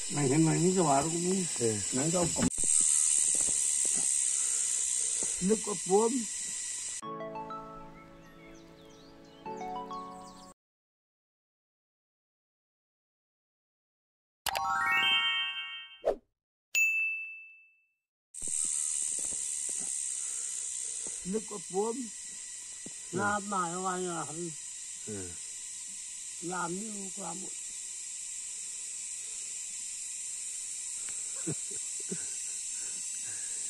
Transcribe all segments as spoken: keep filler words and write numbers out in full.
Nang hen nang ni jawar ko bu. Eh. Nang jawar ko. Nuk ko pom. Nuk ko pom. Na ma wa ya. Hmm. Lam ni ko lam.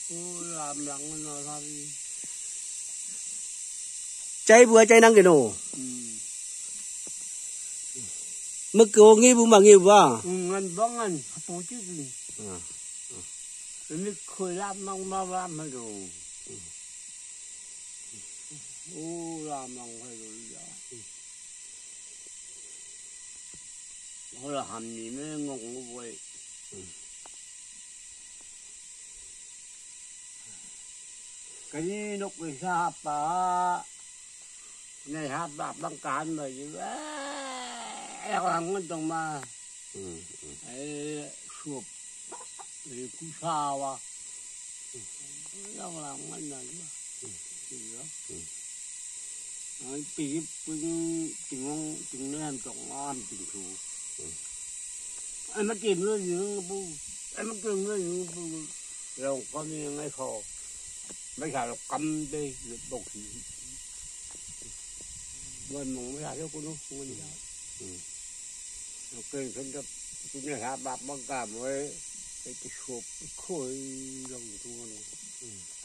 Ui, lam lang na sa ri. Chai bu chai nang kino. Hmm. Mekko ngi bu ma ngi ba. Hmm, ngan ba ngan, pu chi chi. Ah. Ini khui lam nang ma lam ma do. Ui, lam lang hai do ya. Hola ham ni me ngong ngu boi. Kani nok wi sa pa. Nai ha ba bang kan ma yu. Eh, ang ngan tong ma. Hmm, hmm. Eh, sup. Eh, ku sa wa. Yang lang ngan na yu. Iya. Ai, pi pun tingong, tingnem tong am tingsu. Ai, ma tim lo yu bu. Ai, ma tim lo yu bu. Long kam ni ngai kho. Mai sa lo kam de, lo bok si. Wan mong mai sa lo ko no, ngon ya. Lo ken ken da, tu ne ha ba ma ga mo. Ai, ti sup, khoi long tu no.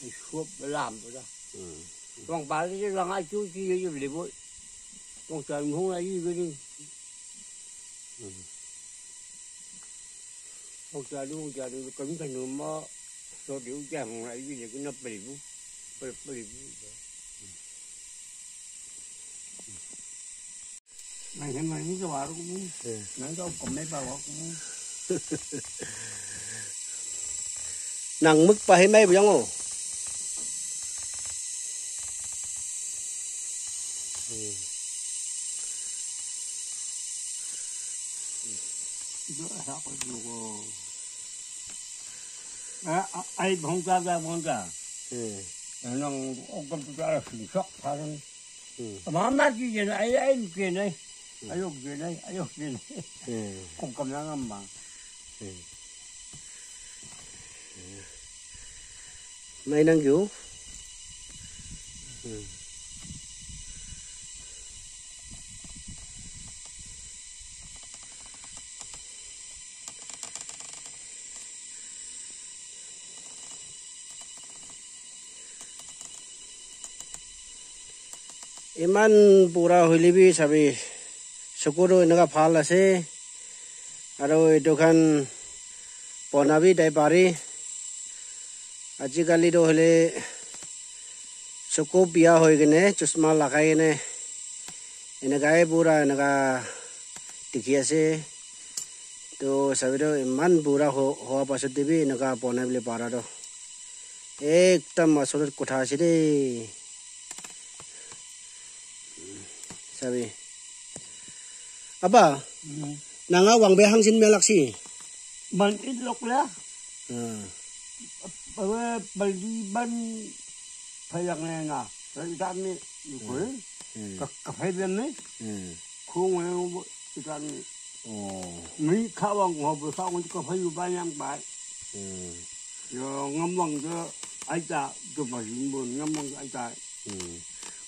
Ai, sup lam bu da. Wang pa ni lang ai chu chi ye le bo. Wang cha hung ai yi ni. Wang cha ni, wang cha ni, kan kan no ma. So de u cha hung ai yi le na pe bu. Pe pe bu. Nang hen nang ni jawar ko bu. Eh. Nang jawar ko mai pa wa ko bu. Nang muk pa he mai bu yang o. Hmm. Ibu asa ko ju ko. A, a, ai bong ka, ka bong ka. Hmm. Nang o ka tu ka si sok pa ran. Hmm. Mama ki je na, ai, ai ke na. Hmm. Ayo ke na, ayo ke na. Hmm. Ko kam na ngam ma. Hmm. Mai nang ju. Hmm. Iman pura hoile bi sabi, suku tu eneka bhal ase, aru etu khan bona bi tai pare. Ajikali tu hoile suku biya hoi kene chosma lagai kene eneka he pura eneka dikhi ase. Tu sabi tu iman bura ho-, hoa pasot te bi eneka bonai bole para tu ekdam asolot kotha ase de. Sabi. Apa? Hmm. Nanga wang be hang sin melak si. Man it lok ya. Hmm. Awe bali ban phayang na. Ran ta mi ko. Hmm. Ka, ka phay ben ni. Hmm. Khung we ta mi. Oh. Mi kha wang ho bu sa wang ka phay yu ba yang ba. Hmm. Yo ngam wang de ai ta, de ba yin bu ngam wang ai ta. Hmm.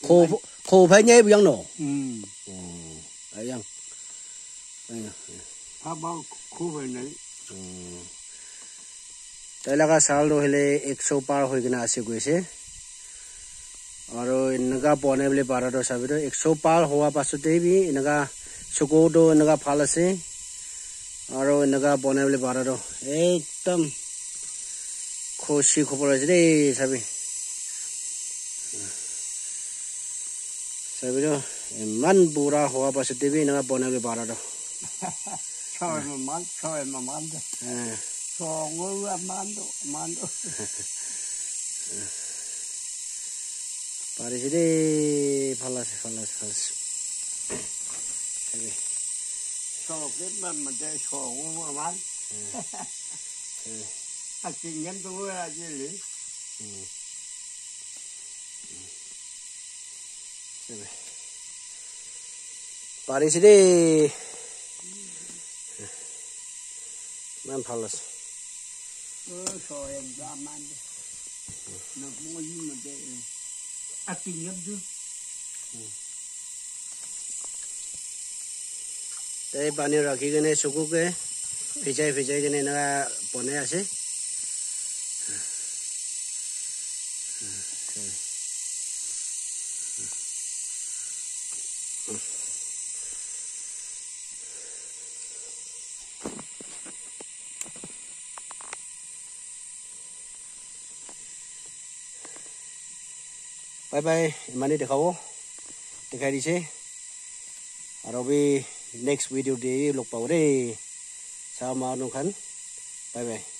Ko, ko phay nyai bu yang no. Hmm. Oh. Ai yang. Ai yang. Pha ba ko phay nai. Hmm. Tai laga sal tu hoile ek so par hoi kena ase koise. Aru eneka bonai bole para tu sabi tu ek so par hoa pasot te bi eneka suku tu eneka bhal ase. Aru eneka bonai bole para tu ekdam khushi khobor ase de sabi. Sabi tu iman bura hoa pasot te bi eneka bonai bole para tu. Choi ma man, choi ma man de. Eh. Choi ngoi wa man do, man do. Parise de, bhal ase, bhal ase, bhal ase. Sabi. So ke ma ma de so wo ma man. A kin yam tu a ji li. Pari sih deh. Man palas. So yang da man. Na mo yi ma de. A kin yam tu. Te pani rakhi kene suku ke phijai phijai kene na pone ase. Bye bye, imane dekhabo. Dekhai dise. Aro bi next video te log pabo de. Sa manu khan. Bye bye.